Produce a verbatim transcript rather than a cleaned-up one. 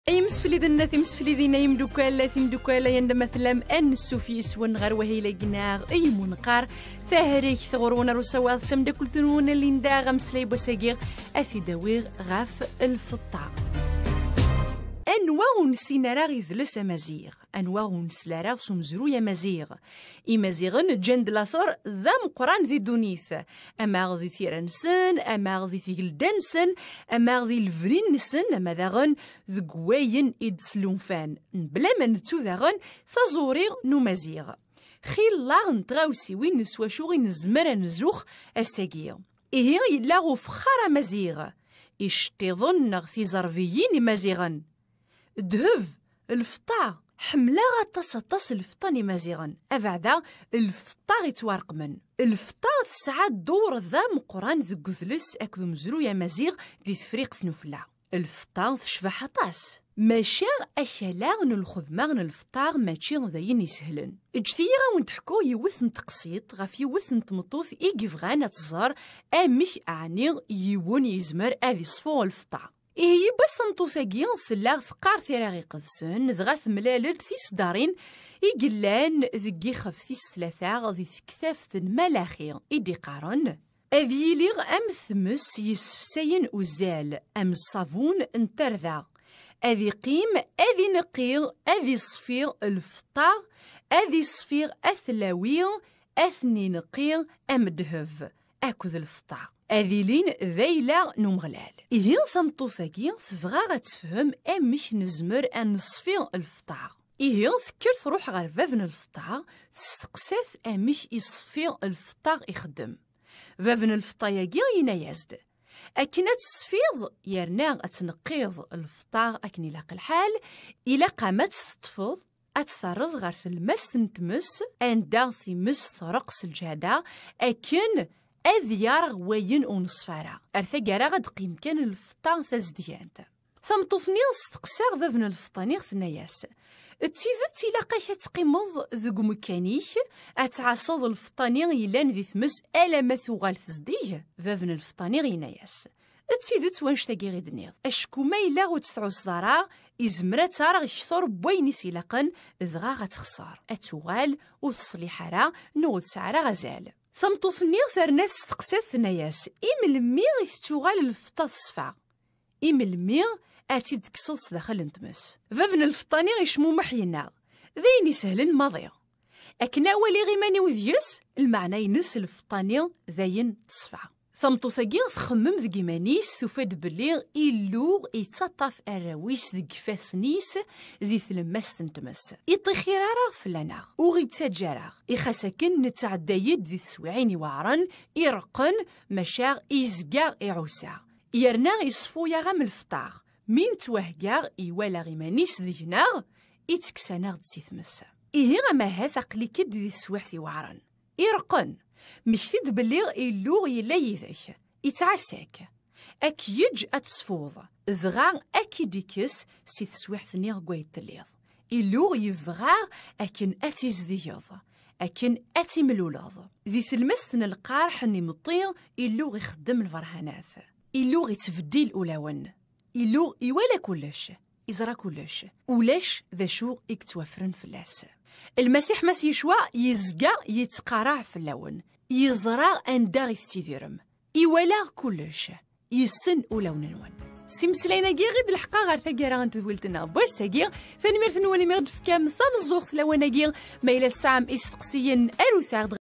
Ay imsefliden, a timseflidin, ay imdukkal, a timdukkal, ay anda ma tellam, ansuf yis-wen ɣer wahil-agi-nneɣ i umunqar. Tahrigt ɣur-wen ar usawaḍ d tameddakelt-nwen Linda, ameslay n wass-agi ad t-id-awiɣ ɣef lfeṭṭa. Anwa ur nessin ara idles amaziɣ? Anwa ur nsel ara s umezruy amaziɣ? Imaziɣen ǧǧan-d later d ameqqran di ddunit, ama di tira-nsen, ama di tgelda-nsen, ama di lebni-nsen, ama daɣen deg wayen i d-slunfan, mebla ma nettu daɣen taẓuri n umaziɣ. Xilla n tɣawsiwin s wacu i nezmer ad nzux ass-agi. Ihi yella ufexxar amaziɣ, iceṭṭiḍen neɣ tiẓerbiyin imaziɣen. Ddheb, lfeṭṭa. Ḥemmleɣ aṭas, aṭas lfeṭṭa n imaziɣen. Abeɛda, lfeṭṭa yettwareqmen. Lfeṭṭa tesɛa ddur d ameqqran deg udles akked umezruy amaziɣ di Tefriqt n Ufella. Lfeṭṭa tecbeḥ aṭas. Maca akala n lxedma n lfeṭṭa mačči d ayen isehlen. Ǧǧet-iyi ad wen-d-ḥkuɣ yiwet n teqsiṭ ɣef yiwet n tmeṭṭut i yebɣan ad tẓer amek ɛni yiwen yezmer ad iṣfu lfeṭṭa. Ihi yiwwas tameṭṭut-agi tella teqqar tira iqedsen, dɣa temlal-d tiseddarin i yellan deg yixef tis tlata di tektabt n Malaxi i d-iqqaren: "Ad yiliɣ am tmes yessefsayen uzzal, am ṣṣabun n tarda. Ad iqqim, ad ineqqi, ad iṣfi lfeṭṭa, ad iṣfi atlawi, ad ten-ineqqi am ddheb akked lfeṭṭa." Ad ilin d ayla n Umeɣlal. Ihi tameṭṭut-agi tebɣa ad tefhem amek nezmer ad neṣfi lfeṭṭa. Ihi tekker truḥ ɣer bab n lfeṭṭa, testeqsa-t amek iṣfi lfeṭṭa ixeddem. Bab n lfeṭṭa-agi yenna-yas-d: "Akken ad tesfiḍ yerna ad tneqqiḍ lfeṭṭa akken ilaq lḥal, ilaq-am ad tt-teṭṭfeḍ, ad tt-terreḍ ɣer tlemmast n tmes, anda times treqq s lǧehda, akken ad yerɣ wayen ur neṣfi ara. Ar taggara ad d-teqqim kan lfeṭṭa tazedgant." Tameṭṭut-nni testeqsa bab n lfeṭṭa-nni, tenna-yas: "D tidet ilaq-ak ad teqqimeḍ deg umekkan-ik, ad tɛasseḍ lfeṭṭa-nni yellan di tmes alamma tuɣal tezdeg?" Bab n lfeṭṭa-nni yenna-yas: "D tidet wanect-agi i d-tenniḍ. Acku ma yella ur tt-tɛusseḍ ara, izmer ad terɣ kter n wayen i s-ilaqen, dɣa ad texṣer, ad tuɣal ur teṣliḥ ara, neɣ ur tesɛi ara azal." Tameṭṭut-nni terna testeqsa-t, tenna-yas: "I melmi i tettuɣal lfeṭṭa teṣfa? I melmi ad tt-id-tekkseḍ s daxel n tmes?" Bab n lfeṭṭa-nni icmumeḥ, yenna: "D ayen isehlen maḍi. Akken ad waliɣ iman-iw deg-s, lmeɛna-ines lfeṭṭa-nni d ayen teṣfa." Tameṭṭut-agi txemmem deg iman-is, tufa-d belli Illu yettaṭṭaf arraw-is deg ifassen-is di tlemmast n tmes. Ur iṭixir ara fell-aneɣ, ur ɣ-ittaǧǧa ara. Ixas akken nettɛedday-d di teswiɛin iweɛren, ireqqen, maca izga iɛusa. Yerna iṣfu-yaɣ am lfeṭṭa. Mi nettwahegga, iwala iman-is deg-neɣ, ittekkes-aneɣ-d si tmes. Ihi amahat aql-ik-id di teswiɛt iweɛren, ireqqen. Mmekti-d belli Illu yella yid-k, ittɛassa-k. Ad k-yeǧǧ ad tesfuḍ, dɣa ad k-id-ikkes si teswiɛt-nni deg ay telliḍ. Illu yebɣa akken ad tizdigeḍ, akken ad timluleḍ. Di tlemmast n lqerḥ n imeṭṭi, Illu ixeddem lberhanat. Illu ittbeddil ulawen. Illu iwala kullec, iẓra kullec. Ulac d acu i yettwafren fell-as. Lmasiḥ ma s-yecwa, yezga yettqaraɛ fell-awen. Yeẓra anda i tettidirem. Iwala kullec. Yessen ulawen-nwen. S imeslayen-agi i d-leḥqeɣ ɣer taggara n tedwilt-nneɣ n wass-agi. Tanemmirt-nwen imi ɣ-d-tefkam tameẓẓuɣt lawan-agi. Ma yella tesɛam isteqsiyen, arut-aɣ-d